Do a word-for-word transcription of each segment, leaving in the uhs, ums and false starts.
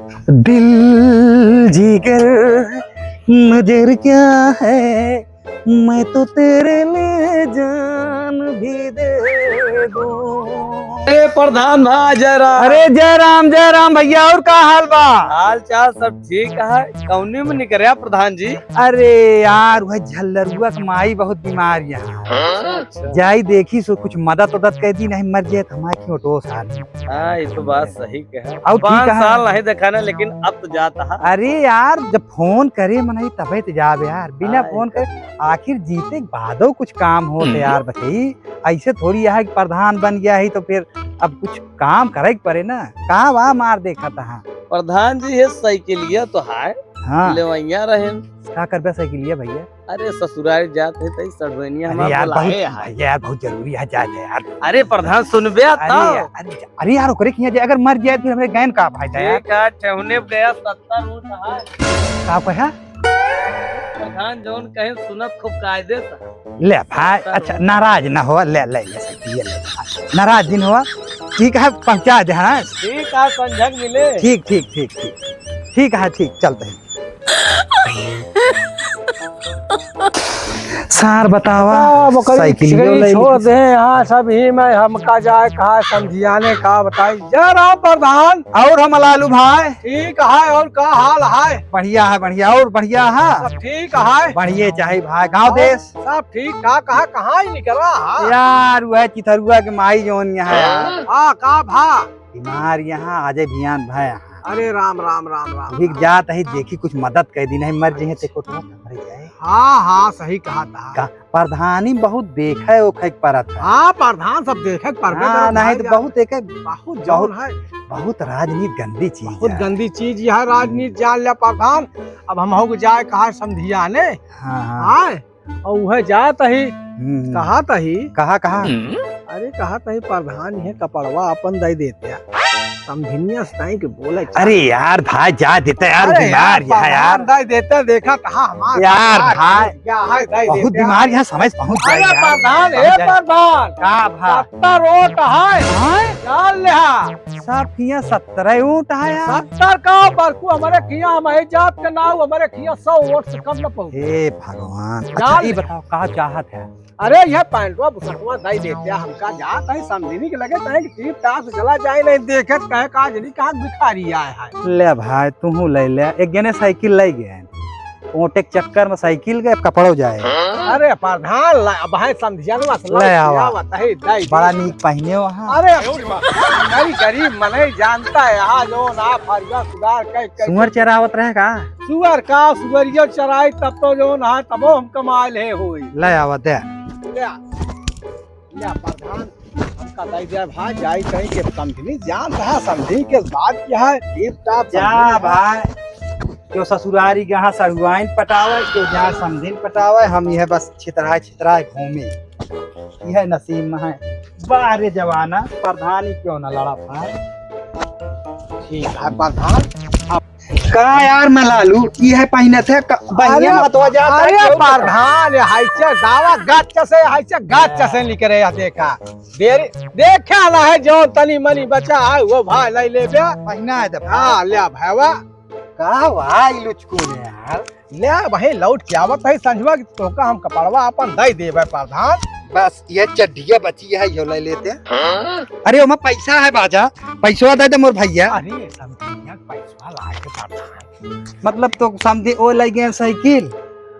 दिल जिगर नजर क्या है, मैं तो तेरे लिए जान भी दे दूं। अरे प्रधान भाई, जय राम। अरे जय राम, जय राम भैया, और का हाल बा? हाल चाल सब ठीक है। कौनी में निकर्या प्रधान जी? अरे यार, वह झल्लरुआ के माई बहुत बीमार यहाँ। अच्छा, अच्छा। जाई देखी सो कुछ मदद उदद कर दी, नहीं मर जाए तो हमारे क्यों टोस हाल। हाँ, ये तो बात सही कहा। और ठीक पाँच है। साल नहीं देखाना, लेकिन अब तो जाता है। अरे यार, जब फोन करे मनई तबे तो जाब यार, बिना हाँ, फोन ये तो करे आखिर जीते के बादो कुछ काम होत है हम्म। यार, बताई। ऐसे थोड़ी है कि प्रधान बन गया है तो फिर अब कुछ काम करे के पड़े ना। का वा मार देखा तहा। प्रधान जी, ये साइकिलिया तो है, हाँ। लेवैया रहे। का करबे साइकिलिया भैया? अरे ससुराल जात है तई सड़वैनिया अरे हमार यार, बहुत, बुलाए है। भैया यार, बहुत जरूरी है, जा, जा यार। अरे प्रधान सुनबे अरे तब। यार, अरे, अरे यार, ओकरे किहाँ जाए, अगर मर जाए फिर हमरे गैन का फायदा यार? ठीक है, ठेहुने पे गया सत्तर ऊँट है। का कहा? प्रधान जौन कहे सुनत खूब कायदे से। ले भाई, सत्तर अच्छा ऊँट। नाराज ना हो, ले, ले, ले, ले, ले। नाराज दिन हो, ठीक है, पहुँचा दे, हाँ। ठीक है, संझक मिले। ठीक, ठीक, ठीक, ठीक, ठीक है, ठीक, चलते हैं। सार बतावा, हाँ, बकरी साइकिलियो छिकरी ले छोड़ ली। दे यहाँ सब ही में, हमका जाए कहा समझियाने का बताई। जय राम प्रधान। और हम लालू भाई। ठीक है, और का हाल है? बढ़िया है, बढ़िया, और बढ़िया है। सब ठीक है। बढ़िया चाही भाई, गाँव और देश। सब ठीक ठाक है, कहाँ ही निकला है? यार, वह चिथरुआ के माई जौन यहाँ यार। हाँ, का भा? बीमार यहाँ, आजे बियान भा यहाँ। अरे राम, राम, राम, राम, अभी राम। जात ही देखी, कुछ मदद कर दी, नहीं मर जइहे ते कोटवा मर जाए। हाँ, हाँ, सही कहा था। का, प्रधानी बहुत देखे ओखे के परत है। हाँ, प्रधान सब देखे के परबे हाँ, करत नहीं भाई तो यार। बहुत एक बहुत जौन बहुत, है। बहुत राजनीति गंदी चीज बहुत है। गंदी चीज यह राजनीति जान ले प्रधान। अब हम हो जाए कहा समझिया ने। हाँ, हाँ। हाँ। और वह जात ही, हम्म। कहा तही। कहा, कहा? अरे, कहा तही, प्रधान ये कपड़वा अपन दे देते। समझिनिया से ताई के बोले, अरे यार, भाई, जा देते यार, अरे बीमार यार, है यार। प्रधान दे देते, देखा कहा हमार यार, सरकार भाई, क्या है, दे बहुत देते। बीमार यहाँ, समझ पहुँच जाए अरे यार। प्रधान, समझ ए जाए। प्रधान, का भा? सत्तर वोट है। हाँ? जान ले हाँ। साहब, किया सत्तर वोट है यार। सत्तर का बरकू हमारे किया, हम ए जात के नाव, हमारे किया सौ वोट से कम न पहुँचे। हे भगवान। अच्छा, जान ये ले। बताओ, का चाहत है? अरे, यह पैंटवा बुशर्टवा दई देते, हमका जात है समझिनी के लगे, तहे कि टीप टाप से चला जाए, नहीं देखे तो कहे का जनी कहाँ भिखारी आए है। ले भाई, तुहू ले ले, एक जने साइकिल ले गए, ओटे के चक्कर में साइकिल गए, कपड़ो जाए। अरे प्रधान, ला, अब है समझिया ना, ले आवा। आवत है, दई दे। बड़ा नीक पहिने हो, हाँ। अरे, बड़ी गरीब मनई जानता है, यहाँ जो ना फरिया सुधार कई, कई सुअर चरावत रहे का? सुअर का, सुअरियो चराई तब तो जो ना, तबो हम कमाए ले होई। ले आवा दे। ले आ। या प्रधान, हमका दई दे भाई, जाई कहीं के समझिनी, जान रहा समझिनी के बात क्या है, टीप टाप जा समझिनी है। भाई, क्यों ससुरारी जहाँ सड़ुआइन पटावे, क्यों जहाँ समझिन पटावे, हम यह बस छितराए छितराए घूमे, यह नसीब में है। बाहरे जवाना, प्रधानी क्यों न लड़ा पाए। ठीक है प्रधान, अब का यार मलालू, ई है पहिनत है, क-, बहिया अरे, मतवा जाता है, अरे केहू प्रधान, ये हाइचे दावा गच्च से, हाइचे गच्च से निकरे, या देखा। देरी, देखा ना है, जो तनी मनी बचा है, वो भाई ले ले बे। पहिना है तो हाँ, ले भैवा। का भाई लुचकू ने यार? ले भाई, लौट के आवत है संझवा की, तोका हम कपड़वा अपन दे देबे प्रधान। बस ये चड्ढिया बची है, यो ले लेते हैं। अरे, ओमा पैसा है बाजा, पैसवा दे दे मोर भैया। अरे, समझिया पैसवा लाए के प्रधान। मतलब तो समझे ओ ले गए साइकिल,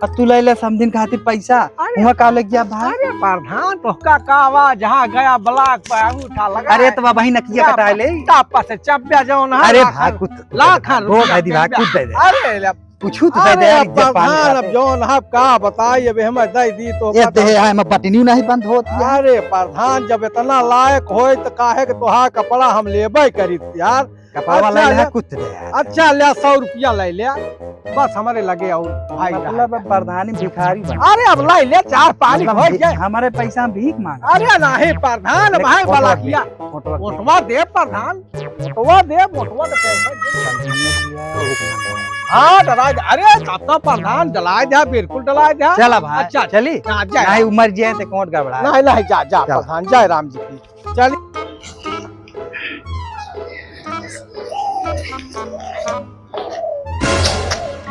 और तू ले ले समझिन खातिर पैसा, अरे, हुआ का लग गया भाई? अरे प्रधान, तोहका का बा, जहाँ गया ब्लॉक पे अंगूठा लगा अरे है। तो वही नकिया कटाए ले। तापा से चब्या जौन है, अरे लाखन, भाई, कुछ तो दे दे लाखन भाई, रोज रुपया है दी भाई, चब्या। कुछ दे दे। अरे ले, कुछ तो दे दे अरे यार, इज्जत पानी प्रधान, अब खातिर। जौन है का बताई, अब हमें दे दी तो ये का दे तो है, मैं बटनियों नहीं बंद होत है। अरे प्रधान, जब इतना लायक होए तो काहे के तोहार कपड़ा हम लेबे करी यार। कपड़वा अच्छा, ले ले, ले। कुछ दे यार। अच्छा, ले, सौ रुपया ले ले, बस हमारे लगे और भाई मतलब रहा। अब प्रधानी भिखारी बन अरे, अब ले ले, चार पानी मतलब हो भीख, जाए। हमारे पैसा में भीख मांग। अरे नहीं प्रधान, अरे, भाई फोटो भला रख दे, किया। फोटो रख दे। वोटवा दे प्रधान, वोटवा दे, वोटवा के पैसा दे। हाँ, डला जा। अरे, तब तो प्रधान डला जा, बिल्कुल डला जा। चला भाई, अच्छा, चली। हाँ, जा। नहीं, उमर जी है, ते कोट गड़बड़ा है। नहीं, नहीं, जा, जा, चल। प्रधान, जय राम जी की। चल।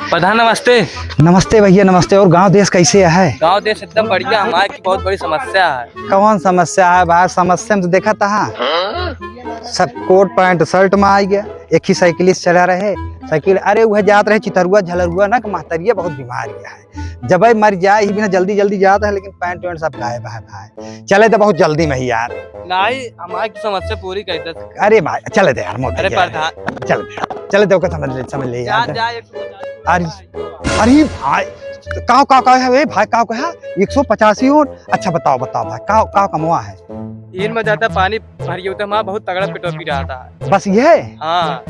प्रधान नमस्ते। नमस्ते भैया, नमस्ते। और गांव देश कैसे है? गांव देश एकदम बढ़िया। हमारे की बहुत बड़ी समस्या है। कौन समस्या है भाई? समस्या में तो देखा था, सब कोट पैंट शर्ट में आ गया। एक ही साइकिलिस्ट चला रहे साइकिल। अरे वह जात रहे चितरुआ झलरुआ ना, कि महतरिया बहुत बीमार है, जब मर जाए ही बिना जल्दी जल्दी जाता है, लेकिन पैंट वैंट सब गायब है भाई। चले तो बहुत जल्दी में ही यार। नहीं, हमारी समस्या पूरी कर दे। अरे भाई, चले दे यार, मोदी अरे यार। प्रधान। चले दे यार, चले दे, ओकर समझ ले, समझ ले जा, यार। जा, एक सौ पचास अरे, अरे भाई, का, का, का है, ए भाई, का, का है? एक सौ पचासी और, अच्छा बताओ, बताओ भाई, का, का कमवा है? इन में ज्यादा पानी भर गया था, वहाँ बहुत तगड़ा पेटवा पी रहा था। बस ये? हाँ।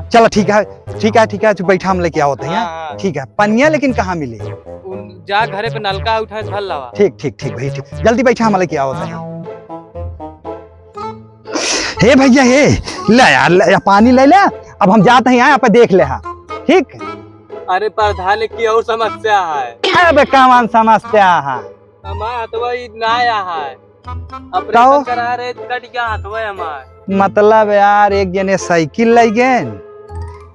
चलो ठीक है, ठीक है, ठीक है, तू बैठा, हम लेके आओ तो, हाँ, हैं? हाँ। ठीक है, पनिया लेकिन कहाँ मिली? उन, जा घरे पे नलका उठा के भर लावा। ठीक, ठीक, ठीक भाई, ठीक। जल्दी बैठा, हम लेके आओ तो, हैं? हे भैया, हे, ले यार, ले, या पानी ले ले, अब हम जाते हैं यहाँ पे, देख ले, हाँ, ठीक? अरे प्रधान की और समस्या है। अबे कौन समस्या है? हमारा हथवा ई ना आया है। ऑपरेशन करा रहे, कट गया हथवा हमार। मतलब यार, एक जने साइकिल लइ गएन,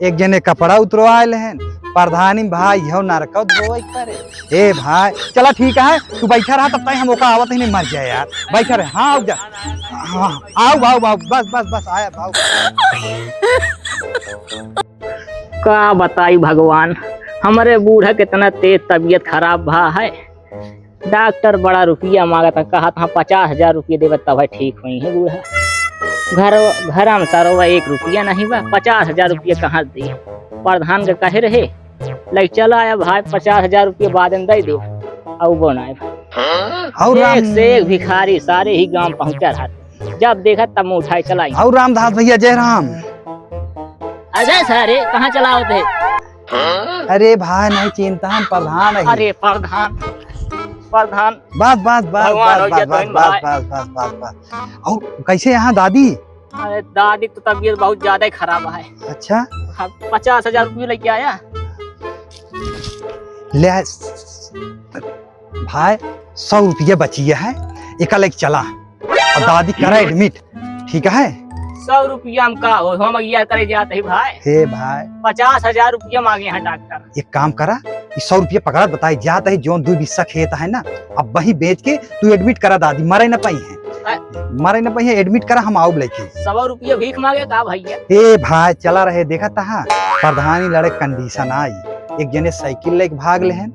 एक जने कपड़ा उतरवाए लेहन, प्रधानी भाई हो नरकत धोए करे। ए भाई, चला ठीक है, तू बैठा रहा, तब तक हम ओका आवत ही नहीं मर जाए यार। बैठा रहे, हाँ, आओ जा। हाँ, आओ, आओ, आओ, बस, बस, बस, आया, आओ। का बताई भगवान, हमरे बूढ़ा कितना तेज तबीयत खराब भा है। डॉक्टर बड़ा रुपया मांगत है, कहत हाँ पचास हजार रुपया देबे तब है ठीक होई है बूढ़ा। घर, घर में सारो एक रुपया नहीं बा, पचास हजार रुपया कहाँ दी? प्रधान के कहे रहे, ले चला आया भाई, पचास हजार रुपया बाद में दे दे। अउ बनाए भाई। और एक राम से एक भिखारी सारे ही गांव पहुंचा रहत। जब देखा तब मुंह उठाए चलाई। और रामदास भैया, जय राम। अरे सारे, कहाँ चला होते? अरे भाई, नहीं चिंता, हम प्रधान है। अरे प्रधान, प्रधान। बस, बस, बस, भगवान बस, हो गया बस, तो बस, इन बस, भाई। बस, बस, बस, बस। और कैसे यहाँ दादी? अरे दादी तो तबीयत बहुत ज्यादा ही खराब है। अच्छा। हाँ, पचास हजार रुपये लेके आया। ले, भाई, सौ रुपया बचिया है, एका लेके चला। और दादी करा एडमिट, ठीक है? सौ रुपया हम का हो, हम अगिया करे जात ही भाई। हे भाई। पचास हजार रुपया मांगे हैं डॉक्टर। एक काम करा, ई सौ रुपया पकड़ा, बताए जात ही, जौन दुइ बिस्सा खेत है ना, अब वही बेच के तू एडमिट करा दादी, मरे न पाई है। अ- मरे न पाई है, एडमिट करा, हम आउब लेके। सौ रुपया भीख मांगे का भैया? ए भाई, चला रहे, देखा तहा, प्रधानी लड़े कंडीशन आई। एक जने साइकिल लेके भाग लेहन,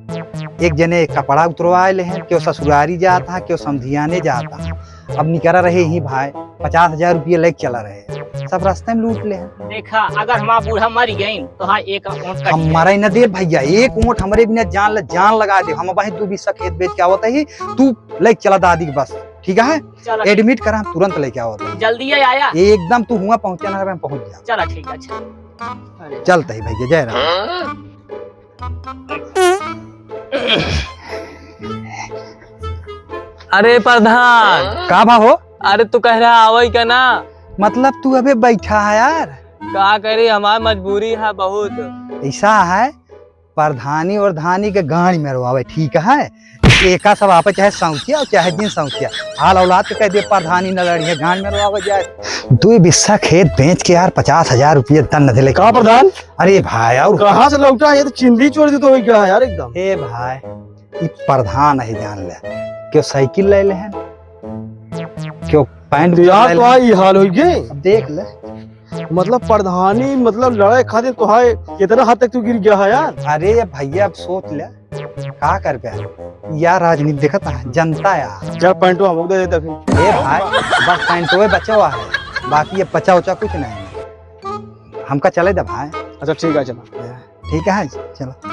एक जने कपड़ा उतरवाए लेहन, केहू ससुरारी जात हा, केहू समधियाने जात हा। अब निकरा रहे ही भाई, पचास हजार रुपया लेके चला रहे, सब रास्ते में लूट लेहन। देखा, अगर हमार बूढ़ा मर गई तो हाँ, एक वोट कट हम जाए। मरे न दे भैया, एक वोट हमरे बिना जान ल-, जान लगा दे। हम वही दुइ बिस्सा खेत बेच के आवत ही, तू लेके चला दादी के बस, ठीक है? चला। एडमिट करा, हम तुरंत लेके आवत ही। जल्दी ही आया। एकदम तू हुआ पहुँचा ना, हम पहुँच जा। चला, ठीक है, अच्छा। चलत ही भैया, जय राम। अरे प्रधान। का भा हो? अरे तू कह रहा आवई का ना? मतलब तू अबे बैठा है यार? का करी, हमार मजबूरी है बहुत। ऐसा है, प्रधानी और धानी के गांड में रोआवे, ठीक है? एका सब आपे चाहे सौंचिया और चाहे जिन सौंचिया, हाल औलाद के कह दे प्रधानी न लड़िए, गांड में रोआवे जाए। दुइ बिस्सा खेत बेच के यार पचास हजार रुपये दन न दिले। का प्रधान? अरे भाई, और कहाँ से लौटा? ये तो चिंदी चोर दी तो हो गया यार एकदम। ए भाई, ई प्रधान है, जान ले, केहू साइकिल ले लेहन, केहू पैंट तो यार, ले तो लेहन। ई हाल हो गए। अब देख ले। मतलब प्रधानी, मतलब लड़ाई खातिर तो है, कितना हद तक तू गिर गया है यार। अरे ये भैया, अब सोच ले, का कर पे यार, राजनीति देखत है, जनता यार। चल पैंटवा हमको दे देता फिर। ए भाई, बस पैंटवे बचा हुआ है, बाकी ये पचा उचा कुछ नहीं। हमका चले दे भाई। अच्छा ठीक है, चलो। ठीक है, चलो।